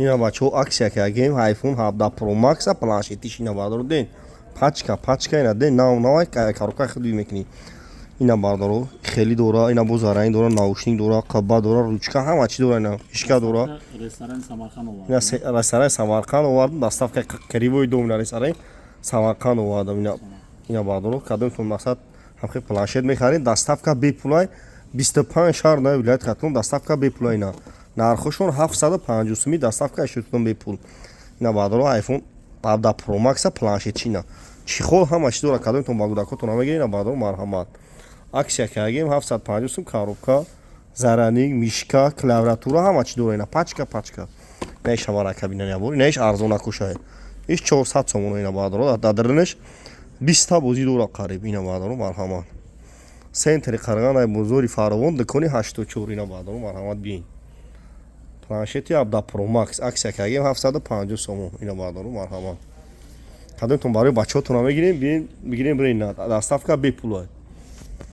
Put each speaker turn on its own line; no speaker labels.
Ина, бачаҳо, акция кардем. iPhone 17 Pro Max планшетиш, ина, бардоро, ден, пачка пачка, ина ден, нав навай, коробка худ мекунӣ. Ина, бардоро, хеле дора, ина боз ранг дора, наушник дора, қаба дора, ручка, ҳама чи дора, ина ишка дора.
Ресторани Самарқанд овардем.
Ина ресторани Самарқанд овардам, доставка кривой дом, ина ресторани Самарқанд овардам. Ина, бардоро, кадомтон мақсад ҳамхел планшет мехаред, доставка бепулай, 25 шаҳр на вилояти Хатлон доставка бепулай. Ина нархошон 750 суми, доставка шутон бепул. Ина, бардоро, iPhone 17 Pro Max планшет, ина чехол, ҳама чи дора. Кадомтон ба кӯдакотон мегиред, ина, бардоро, марҳамат, акция кардем, 750 сум. Коробка, зарядник, мышка, клавиатура, ҳама чи дора, ина пачка пачка. Ина шамара кабина ябор, ина иш арзона кушае, иш 400 сомон. Ина, бардоро, дар дарунаш 20-та бозӣ дора қариб. Ина, бардоро, марҳамат, центри Қарғанай, бозори Фаровон, дукони 84. Ина, бардоро, марҳамат, биин, планшети 17 Pro Max акция кардем, 750 сомон. Ина, бардоро, марҳамат, кадомтон барои бачаҳотона мегирем, биин, бигирем, бирен, доставка бепулай.